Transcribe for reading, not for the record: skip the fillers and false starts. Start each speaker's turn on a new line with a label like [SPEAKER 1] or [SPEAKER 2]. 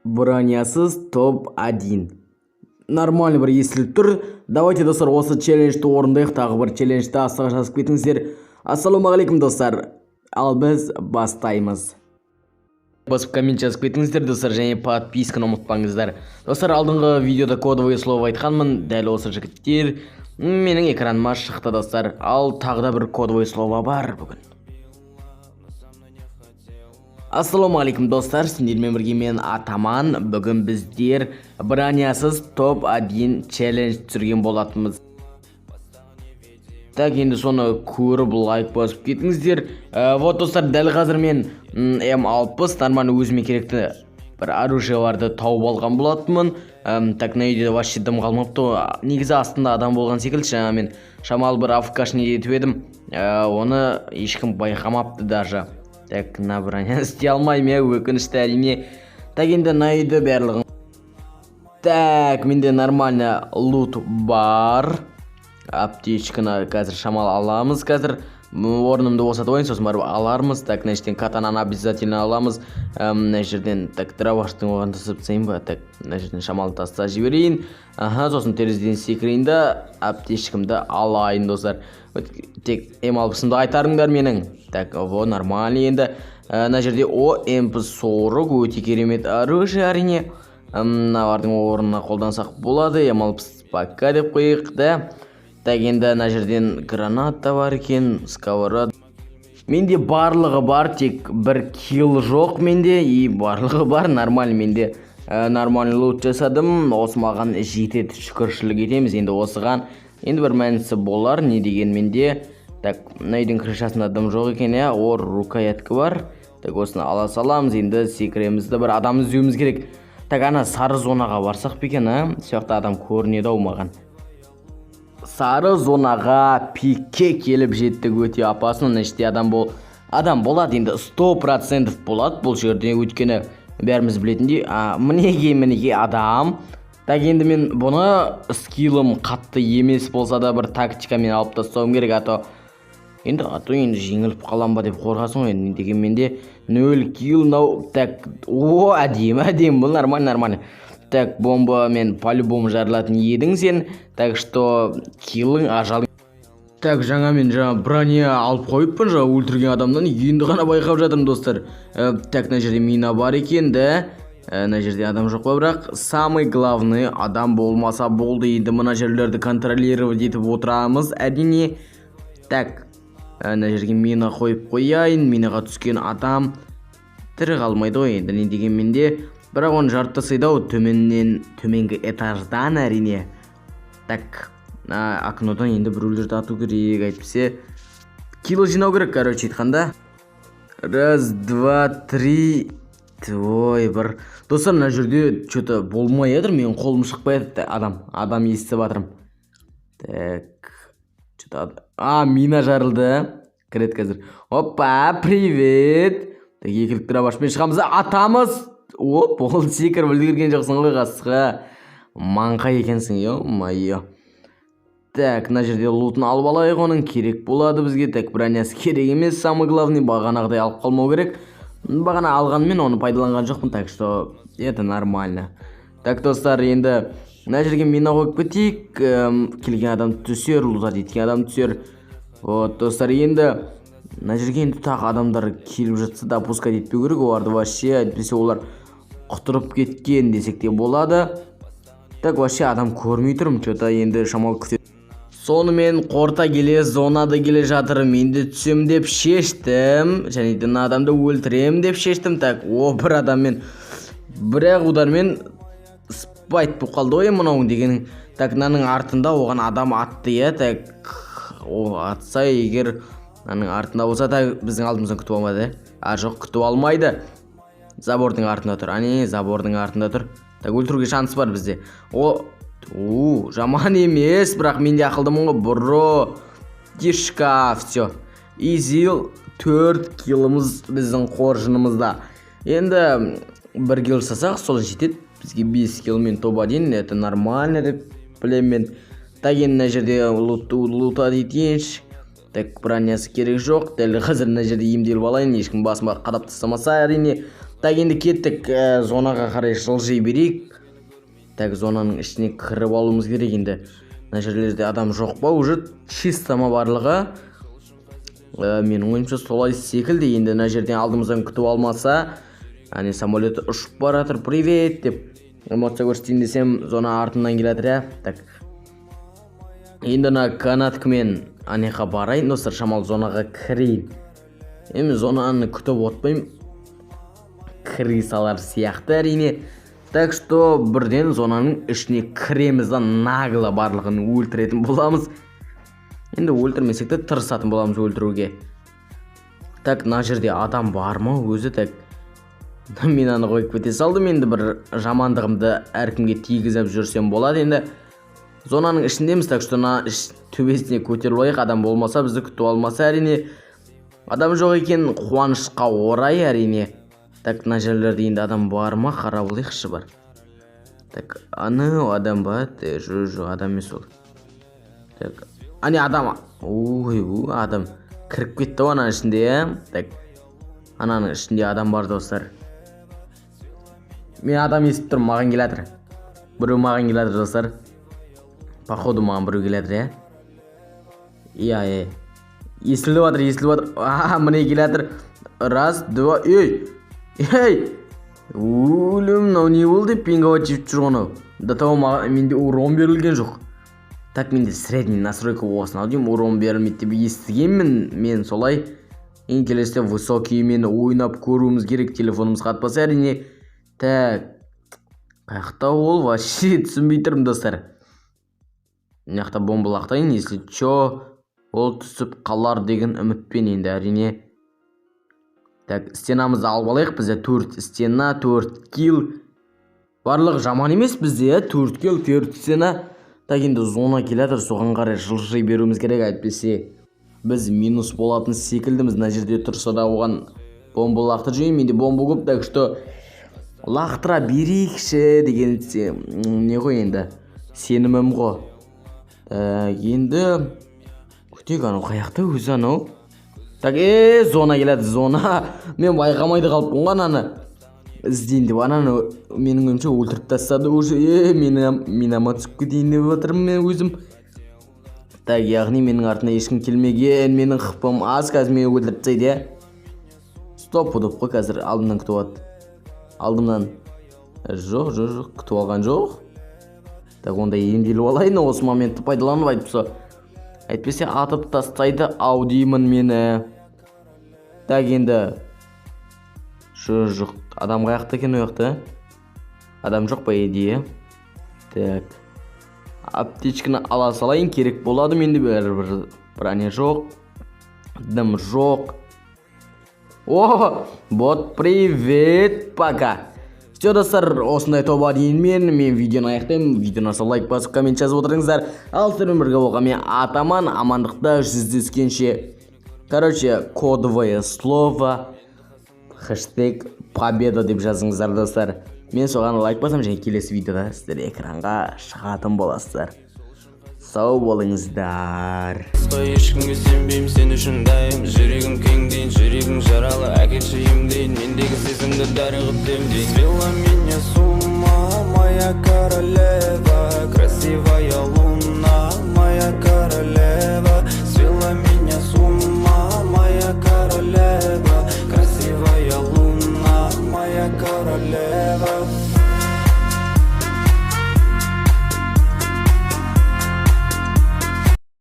[SPEAKER 1] Бронясыз топ-1. Нормальный бір естіліп тұр. Давайте, достар, осы челленджді орындайық. Тағы бір челленджді астыға жазып кетіңіздер. Ассалаумағалейкум, достар. Ал біз бастаймыз. Басып коммент жазып кетіңіздер, достар, және подписканы ұмытпаңыздар. Достар, алдыңғы видеода кодовое слово айтқанмын. Дәл осы жігіттер менің экраныма шықты, достар. Ал тағы да бір кодовое слово бар бүгін. Ассалаумағалейкум, достар, сендермен бірге мен, Атаман. Бүгін біздер бронясыз топ-1 челлендж түсірген болатынбыз. Так, енді соны көріп, лайк басып кетіңіздер. Вот, достар, дәл қазір мен М60, нормально өзіме керекті бір оружияларды тауып алған болатынмын. Так, мына үйде вообще дым қалмапты ғой. Негізі астында адам болған секілді. Жаңа мен шамалы бір АФКшный етіп едім. Оны ешкім байқамапты даже. Так, мына броня істей алмаймын, иә, өкінішті, әрине. Так, енді мына үйді барлығын. Так, менде нормально лут бар. Аптечканы қазір шамалы аламыз қазір. Орнымды босатып алайын, сосын барып алармыз. Так, мына жерден катананы обязательно аламыз. Мына жерден, так, дробаштың оған тастап тастайын ба? Так, мына жерден шамалы тастап жіберейін. Аха, сосын терезеден секірейін да, аптечкамды алайын, достар. Тек М60-ымды қайтарыңдар менің. Так, во, нормально енді. Мына жерде о МП-40, өте керемет оружие, әрине. Мыналардың орнына қолдансақ болады. М60 пока деп қояйық да. Так, енді мына жерден граната бар екен, сковорода. Менде барлығы бар, тек бір килл жоқ менде, и барлығы бар, нормально менде. Нормальный лут жасадым, осы маған жетеді, шүкіршілік етеміз енді осыған. Енді бір мәнісі болар, не деген менде. Так, мына үйдің крышасында дым жоқ екен, иә, о, рукоятка бар. Так, осыны ала саламыз, енді секіреміз де, бір адам іздеуіміз керек. Так, ана сары зонаға барсақ па екен, а? Сол жақта адам көрінеді ау маған. Сары зонаға пикке келіп жеттік, өте опасно. Мына іште адам болады енді, 100% болады бұл жерде, өйткені бәріміз білетіндей, мінекей, мінекей адам. Так, енді мен бұны скиллым қатты емес болса да, бір тактикамен алып тастауым керек, а то енді жеңіліп қалам ба деп қорқасың ғой енді. Дегенмен де нөл килл мынау. Так, о, әдемі, әдемі, бұл нормально, нормально. Так, бомбамен по-любому жарылатын едің сен, так что киллың ажалың. Так, жаңа мен жаңа броня алып қойыппын жаңа өлтірген адамнан, енді ғана байқап жатырмын, достар. Так, мына жерде мина бар екен да. Мына жерде адам жоқ па? Бірақ самый главный адам болмаса болды. Енді мына жерлерді контролировать етіп отырамыз, әрине. Так, мына жерге мина қойып қояйын. Минаға түскен адам тірі қалмайды ғой енді, не дегенмен де, бірақ оны жарып тастайды ау төменнен, төменгі этаждан, әрине. Так, мына окнодан енді біреулерді ату керек, әйтпесе кило жинау керек, короче айтқанда. Раз, два, три. Ой, бір, достар, мына жерде че то болмай жатыр, менің қолым шықпай жатыр. Адам, адам естіп жатырмын. Так, че то, а, мина жарылды, кіреді қазір. Опа, привет. Так, екілік дробашпен шығамыз да атамыз. Оп, ол секіріп үлгерген жоқсың ғой, қасқа маңқай екенсің, е мое. Так, мына жерде лутын алып алайық, оның керек болады бізге. Так, бронясы керек емес, самый главный бағанағыдай алып қалмау керек. Бағана алғанмен оны пайдаланған жоқпын, так что это нормально. Так, достар, енді мына жерге мина қойып кетейік. Келген адам түсер, лутать еткен адам түсер. Вот, достар, енді мына жерге енді тағы адамдар келіп жатса, допускать етпеу керек оларды вообще, әйтпесе олар құтырып кеткен десек те болады. Так, вообще адам көрмей тұрмын че то, енді шамалы күте. Сонымен қорта келе зонада келе жатыр, мен де түсем деп шештім және де мына адамды өлтірем деп шештім. Так, о, бір адаммен бір ақ удармен спайт болып қалды ғой мынауың дегенің. Так, мынаның артында оған адам атты, иә. Так, о, атса егер, мынаның артында болса, так, біздің алдымыздан күтіп алмады, иә. А, жоқ, күтіп алмайды, забордың артында тұр, әне, забордың артында тұр. Так, өлтіруге шанс бар бізде. О, у, жаман емес, бірақ мен де ақылдымын ғой, бро. Дишка, все, изи, төрт киллымыз біздің қоржынымызда. Енді бір килл жасасақ, сол жетеді бізге. 5 киллмен топ-1, это нормально деп білемін мен. Так, енді мына жерде лутать етейінші. Так, бронясы керек жоқ дәл қазір. Мына жерде емделіп алайын, ешкім басыма қадап тастамаса, әрине. Так, енді кеттік, зонаға қарай жылжи берейік. Так, зонаның ішіне кіріп алуымыз керек енді. Мына жерлерде адам жоқ па? Уже чисто ма барлығы? Менің ойымша, солай секілді. Енді мына жерден алдымыздан күтіп алмаса. Әне, самолет ұшып бара жатыр. «Привет» деп эмоция көрсетейін десем, зона артымнан келе жатыр, иә. Так, енді мына канаткамен анаяққа барайын, достар, шамалы зонаға кірейін. Енді зонаны күтіп отпаймын, крысалар сияқты, әрине. Так что бірден зонаның ішіне кіреміз да, нагло барлығын өлтіретін боламыз. Енді өлтірмесек те, тырысатын боламыз өлтіруге. Так, мына жерде адам бар ма өзі? Так, мен аны қойып кете салдым. Енді бір жамандығымды әркімге тигізіп жүрсем болады. Енді зонаның ішіндеміз, так что мына төбесіне көтеріліп алайық. Адам болмаса, бізді күтіп алмаса, әрине. Адам жоқ екен, қуанышқа орай, әрине. Так, мына жерлерде енді адам бар ма, қарап алайықшы. Бар. Так, анау адам ба? Жоқ, жоқ, адам емес ол. Так, әне адам. Ой, адам кіріп кетті ғой ананың ішінде, иә. Так, ананың ішінде адам бар, достар. Мен адам естіп тұрмын, маған келе жатыр біреу, маған келе жатыр, достар. Походу, маған біреу келе жатыр, иә, иә, иә, естіліп жатыр, естіліп жатыр. А, міне, келе жатыр. Раз, два, ей, ей, өлім, мынау не болды? Пинговать етіп жүр ғой анау. До того маған менде урон берілген жоқ. Так, менде средний настройка болсын ау деймін, урон берілмейді деп естігенмін мен солай. Ең келесіде высокиймен ойнап көруіміз керек, телефонымыз қатпаса, әрине. Так, қаяқта ол, вообще түсінбей тұрмын, достар. Мына жақта бомба лақтайын, если чё, ол түсіп қалар деген үмітпен енді, әрине. Так, стенамызды алып алайық. Бізде төрт стена, төрт килл, барлығы жаман емес бізде, иә. Төрт килл, төрт стена. Так, енді зона келе жатыр, соған қарай жылжи беруіміз керек, әйтпесе біз минус болатын секілдіміз. Мына жерде тұрса да, оған бомба лақтырып жіберейін. Менде бомба көп, так что лақтыра берейікші деген не ғой енді, сенімім ғой. Так, енді күтейік. Анау қаяқта өзі, анау? Так, е, зона келеді, зона. Мен байқамай да қалыппын ғой ананы іздейін деп. Ананы, менің ойымша, өлтіріп тастады уже. Е, мені минама түсіп кетейін деп жатырмын мен өзім. Так, яғни менің артымнан ешкім келмеген. Менің хпым аз, қазір мені өлтіріп тастайды, иә. Стопудов қой, қазір алдымнан күтіп алады, алдымнан. Жоқ, жоқ, жоқ, күтіп алған жоқ. Так, онда емделіп алайын осы моментті пайдаланып, әйтпесе, әйтпесе атып тастайды ау деймін мені. Так, енді жоқ, жоқ, адам қаяқта екен? Ол жақта адам жоқ, по идее. Так, аптечканы ала салайын, керек болады менде бәрібір. Броня жоқ, дым жоқ. О, бот, привет, пока. Все, достар, осындай тоба дейін мен видеоны аяқтаймын. Видеоны ұнаса, лайк басып, коммент жазып отырыңыздар. Ал сіздермен бірге болған мен, Атаман. Амандықта жүздескенше. Короче, кодовое слово #победа деп жазыңыздар, достар. Мен соған лайк басамын және келесі видеода сіздер экранға шығатын боласыздар. Сау болыңыздар.
[SPEAKER 2] Басқа ешкімге сенбеймін, сен үшін дайым. Жүрегім кең дейін, жүрегің жаралы. Әкелші емдейін, мендегі сезімді дәрі қып демдейін. Свела меня.